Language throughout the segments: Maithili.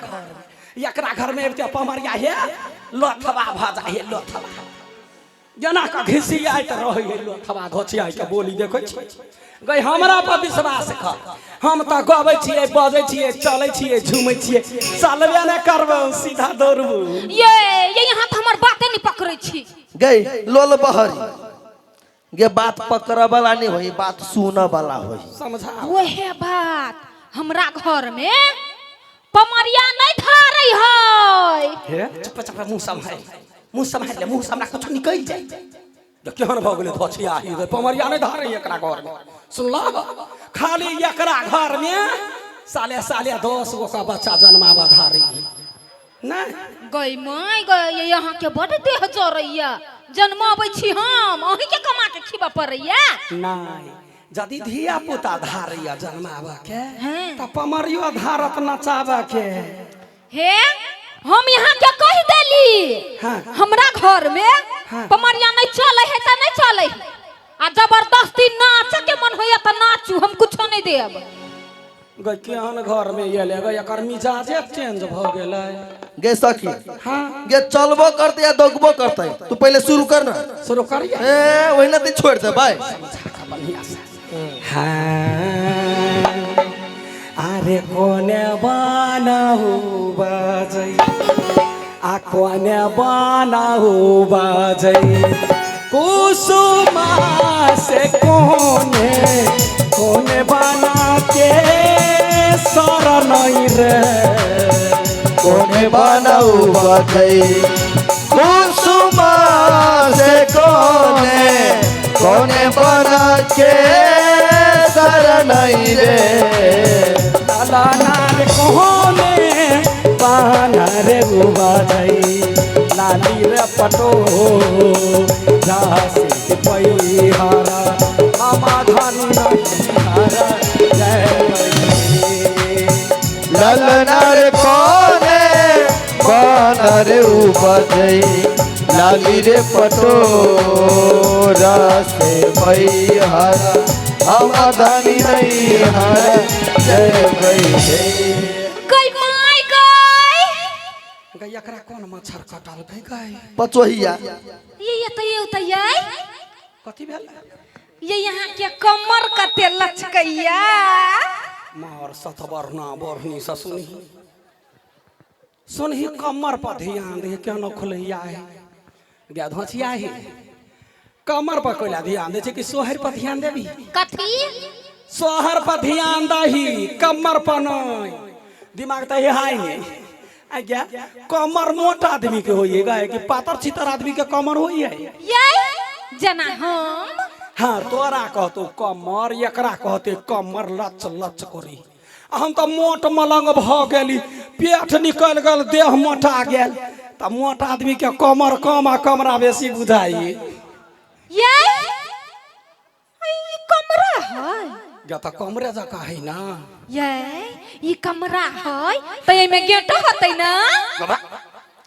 घर में एकरा घर में अबिते पमरिया हे लोथवा भऽ जाइ हे लोथवा जेना कऽ घिसियाइत रहै हे लोथवा घोचियाइ के बोली देखै छी गई हमरा पर विश्वास कर हम तऽ गबै छियै बजै छियै चलै छियै झूमै छियै चलबे नहि करबै सीधा दौड़बू ये ये यहाँ तऽ हमर बाते नहीं पकड़ै छी गई लोल बहरी गे बात पकड़ वाला नहीं होई बात सुन वाला होई समझा वहे बात हमरा घर में पमरिया नहीं धारै है हे चुप चुप मुंह सम्हारि मुंह सम्हारि ले मुंह से हमरा कुछ निकलि जाए जे केहन भऽ गेलै धोछिया ही रे पमरिया नहि धारै एकरा घर में सुनलह खाली एकरा घर में साले साले 10 गो का बच्चा जन्माबा धारी नहि गई माय गई यहाँ के बड देह जरैया जन्माबै छी हम अहीं के कमा के खिबा पड़ैया नहि यदि धिया पुता धारैया जन्माबऽ के हाँ। तऽ पमरियो धारत नचाबऽ के हे हम यहाँ के कह देली हाँ। हमरा घर में हाँ। पमरिया नहीं चले है त नहीं चले है आ जबरदस्ती नाच के मन होया त नाचू हम कुछो नहीं देब गई केहन घर में एलै गई एकर मिजाजे चेंज भऽ गेलै गे सखी हाँ गे चलबो करते या दौगबो करते तू पहले शुरू कर ना शुरू करिए ए वही ना तू छोड़ दे भाई बढ़िया से हाँ अरे कोने बनाऊ बजै आ कोने बनाऊ बजै कुसुमा से कोने कोने बना के शरण रे कोने बनाऊ बजै कुसुमा से कोने कोने बना के शरण रे लाला रे कोने बाना रे उबाजै लाली रे पटो जासे पैहारा मामा धानी हारा जय भई। ललनार कोने बानर उपजै लाली रे पटोरा से भैहरा हम धनी नहीं हर जय भई गई माय गई गई एकरा कोन मच्छर कटल गई गई पचोहिया ये तो ये तो ये कथी भेल ये यहाँ के कमर कते लचकैया मार सतबरना बढ़नी से सुनही सुनही कमर पर ध्यान दे केना खुलैया है गया धोचिया है कमर पर कोइला ध्यान दे छै कि सोहर पर ध्यान देबी कथी सोहर पर ध्यान दही कमर पर नहीं दिमाग तऽ हाय नहीं आ गया कमर मोटा आदमी के होइए गाय कि पातर छितर आदमी के कमर होइए ये जना हम हाँ तोरा कहतो कमर एकरा कहते कमर लच लच करी आ हम तऽ मोट मलंग भऽ गेली पेट निकलि गेल देह मोटा गेल तऽ मोट आदमी के कमर कम आ कमरा बेसी बुझाइ ये ई कमरा है या तऽ कमरे जकाँ है ना ये ई कमरा है तऽ एहिमे गेटो होतै ना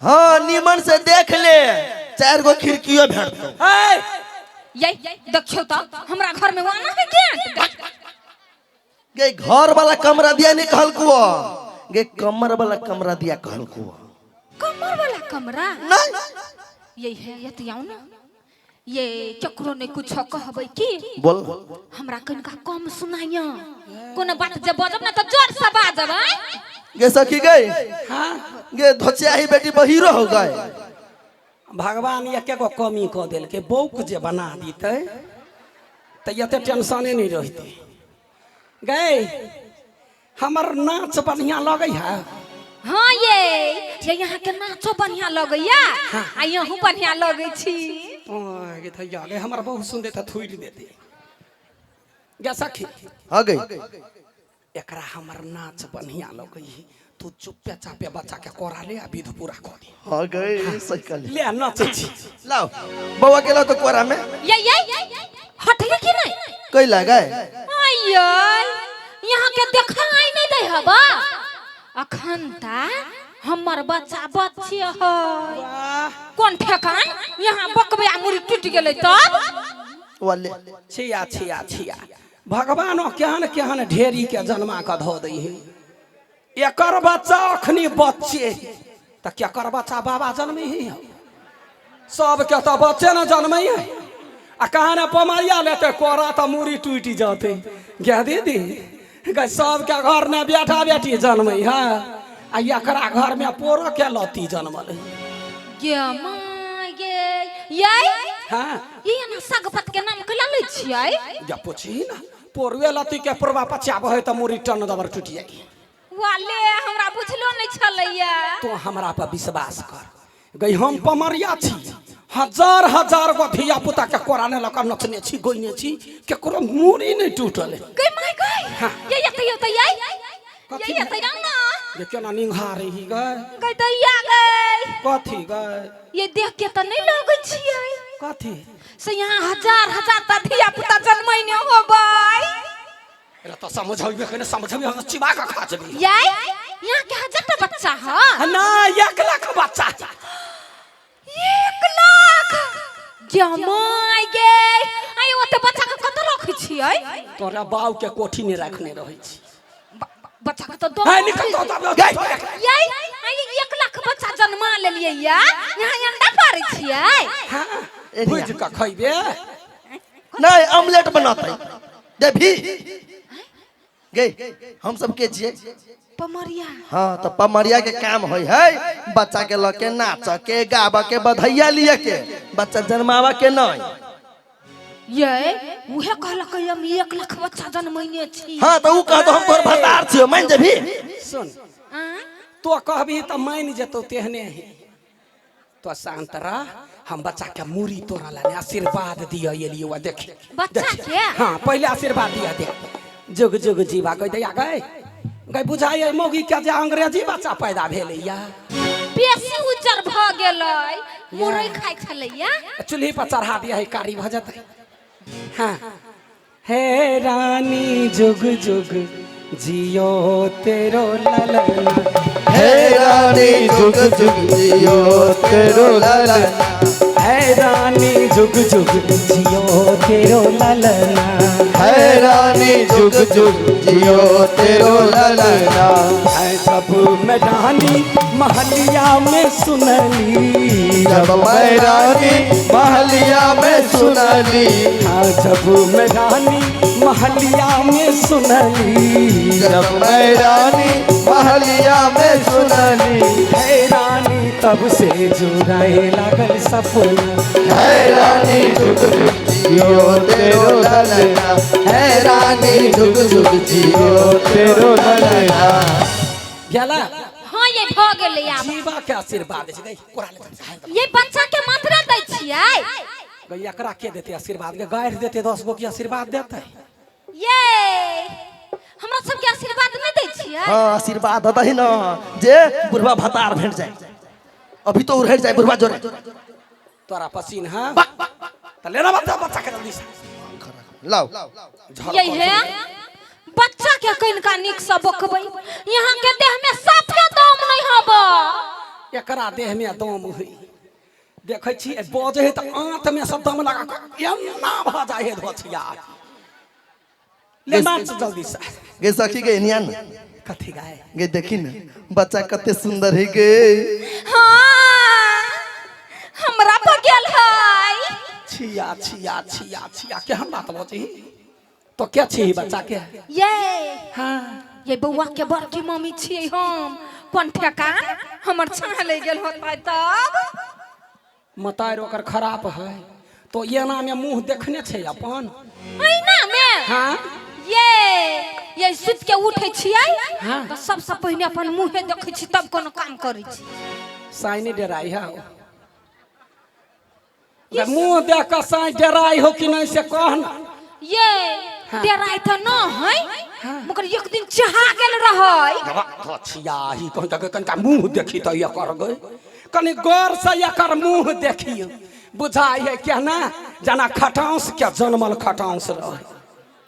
हाँ निमन से देख ले चार गो खिड़कियों भेटतो है ये देखियौ तऽ हमरा घर में आना है गेट गे घर वाला कमरा दिया नहीं कहलकुओ गे कमर वाला कमरा दिया कहलकुओ कमर वाला कमरा नहीं ये है ये तो आओ ना ये केकरो नहीं कुछ कहबै की बोल हमरा कनिका कम सुनाइय कोनो बात जब बजब ना तऽ जोर से बाजब आँय गे सखी गई हाँ गे धोचिया ही बेटी बहिरो हो गए भगवान एके गो कमी कऽ देलकै बौक जे बना दितै तऽ एते टेंशने नहि रहितै गए हमर नाच बढ़िया लगै है हाँ ये यहाँ के नाचो बढ़िया लगैया आ यहूँ बढ़िया लगै छी गे थैया गे हमर बहुत सुनते तऽ थुरि देते गे सखी हाँ गई एकरा हमर नाच बढ़िया लगै है तू चुप्पे चापे बच्चा के कोरा ले आ विध पूरा कऽ दे हाँ गई सही कहली ले नाचै छी लाओ बउआ के लाओ तो कोरा में ये ये हटले कि नहीं कई लगा आइयै यहाँ के देखाई नहीं दे हबा अखन ता हमर बच्चा बच्चे है वाह कोन ठेकान यहाँ बकबे मुड़ी टूट गेलै तब वाले छिया छिया छिया भगवानो केहन केहन ढेरी के जन्मा कऽ धऽ दै है एकर बच्चा अखनी बच्चे है तऽ केकर बच्चा बाबा जन्मे ही है सबके तऽ बच्चे ने जन्मे है आ कहाँ ने पमरिया लेते कोरा तऽ मूड़ी टूटि जतै गे दीदी गे सबके घर ने बेटा बेटी जन्मे है आ एकरा घर में पोरो के लत्ती जनमल है गे माय गे यै हाँ ये एना साग पात के नाम कैला लै छियै या पूछी ना पोरुए लत्ती के पुरवा पचाबो है तऽ मूड़ी टन दबर टूटि जाइ वाले हमरा बुझलो नहीं छलैया तो हमरा पर विश्वास कर गई हम पमरिया छी हजार हजार गो धिया पुता के कोराने लऽ कऽ नचने छी गोइने छी केकरो मूड़ी नहि टूटल है गई my गई हाँ। ये ये तैयो तैयो कथी ये ये तैयो ना जे केना निंघारे ही गए गई दैया गई कथी गए ये देख के त नहीं लगै छियै कथी से यहाँ हजार हजार ता धिया पुता जन्मैने होबै एकरा तऽ समझेबे के ने समझेबे हम चिबा कऽ खा जेबै यै यहाँ के हजार टा बच्चा ह ना 1 लाख बच्चा 1 लाख जमाय गे आइ ओते बच्चा के कतऽ रखै छियै तोरा बाप के कोठी ने रखने रहै छी बच्चा के तऽ दो है निकल तो तब यै आइ 1 लाख बच्चा जन्मा लेलियै या यहाँ अंडा पारै छियै हां भुज कऽ खइबे नहीं ऑमलेट बनाते देखी गे हम सब के छियै पमरिया हाँ तो पमरिया के काम होय है बच्चा के लऽ के नाच के गाब के बधैया लिए के बच्चा जन्मावा के नहीं यै उहे कहलक हम 1 लाख बच्चा जन्मैने छी हाँ तो ऊ कहतो हम तोहर भतार छियो मान जेबी सुन आँय? तो कहबी तऽ मानि जेतौ तेहने ही तो शांत रह हम बच्चा के मूड़ी तोड़ा ला आशीर्वाद दिया एलियो आ देख बच्चा के? हाँ पहले आशीर्वाद दिया दे जुग जुग जीवा गई दैया गए गई बुझाइए मौगी के जे अंग्रेजी बच्चा पैदा भेलैया बेसी उज्जर भऽ गेलै मुरई खाइ छलैया चूल्ही पर चढ़ा दिया है कारी भऽ जेतै हाँ हे रानी जुग जुग जियो तेरो ललना हे रानी जुग जुग जियो तेरो ललना हे रानी जुग जुग जियो तेरो ललना हे रानी जुग जुग जियो तेरो ललना है जब मैं रानी महलिया में सुनली जब मैं रानी महलिया में सुनली हाँ जब मैं रानी महलिया में सुनली जब मैं रानी महलिया में सुनली है रानी तब से जुड़ाए लागल सपना हे रानी जुग जुग जियो तेरो ललना हे रानी जुग जुग जियो तेरो ललना गेला हाँ ये भऽ गेलै आब जीवा के आशीर्वाद छै गई कोरा ले चल। ये बच्चा के मात्रा दै छियै गई एकरा के देते आशीर्वाद के गारि देते 10 गो के आशीर्वाद देते ये हमरा सबके आशीर्वाद नहीं दै छियै हाँ आशीर्वाद दही न जे बुढ़वा भतार भेट जाए अभी तो उड़हट जाए बुढ़वा जोरे तोरा पसीन है त लेना बच्चा बच्चा के जल्दी से लाओ झड़ ये है बच्चा के कनिका नीक से बकबै यहाँ के देह में साफे दम नहीं हबो एकरा देह में दम हुई देखै छी बजै है तऽ आंत में सब दम लगा कऽ एना भऽ जाइ है धोछिया ले नाच जल्दी से गे सखी गे निया न कथी गाय गे देखी न बच्चा कते सुंदर है गे हाँ हमरा पर गेल है छिया छिया छिया छिया केहन बात बजही तो क्या छी बच्चा के ये हाँ ये बौआ के बड़की मम्मी छियै हम कोन ठेकान हमर छाह ले गेल होतै तब मतार ओकर खराब है तो एना में मुंह देखने छै अपन ऐना में हाँ ये ये सुति के उठै छियै हाँ। तऽ सबसँ पहिने अपन मुँहे देखै छी तब कोनो काम करै छी साइने डराई है मुंह देख कऽ साइ डराई हो कि नहीं से कह ना ये डेराइ तऽ न है मगर एक दिन चहा गेल रहै छिया ही कहीं तक कनिका मुंह देखी तऽ एकर गई कनि गौर से एकर मुंह देखियो बुझाइ है क्या ना जना खटाउस के जनमल खटाउस रहे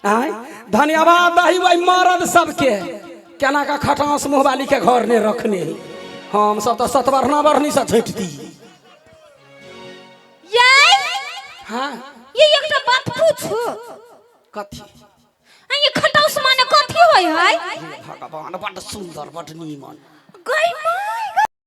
आँय धन्यवाद दही वही मरद सबके केना का खटाउस मुँहवाली के घर ने रखने ही हम सब तऽ सतवर्णा वर्णी से छँटि दी ये हाँ ये एकटा बात पूछू कथी आ ये खटाउस माने कथी कथी होय है? हे भगवान, बड सुंदर, बड नीमन। गई माँ।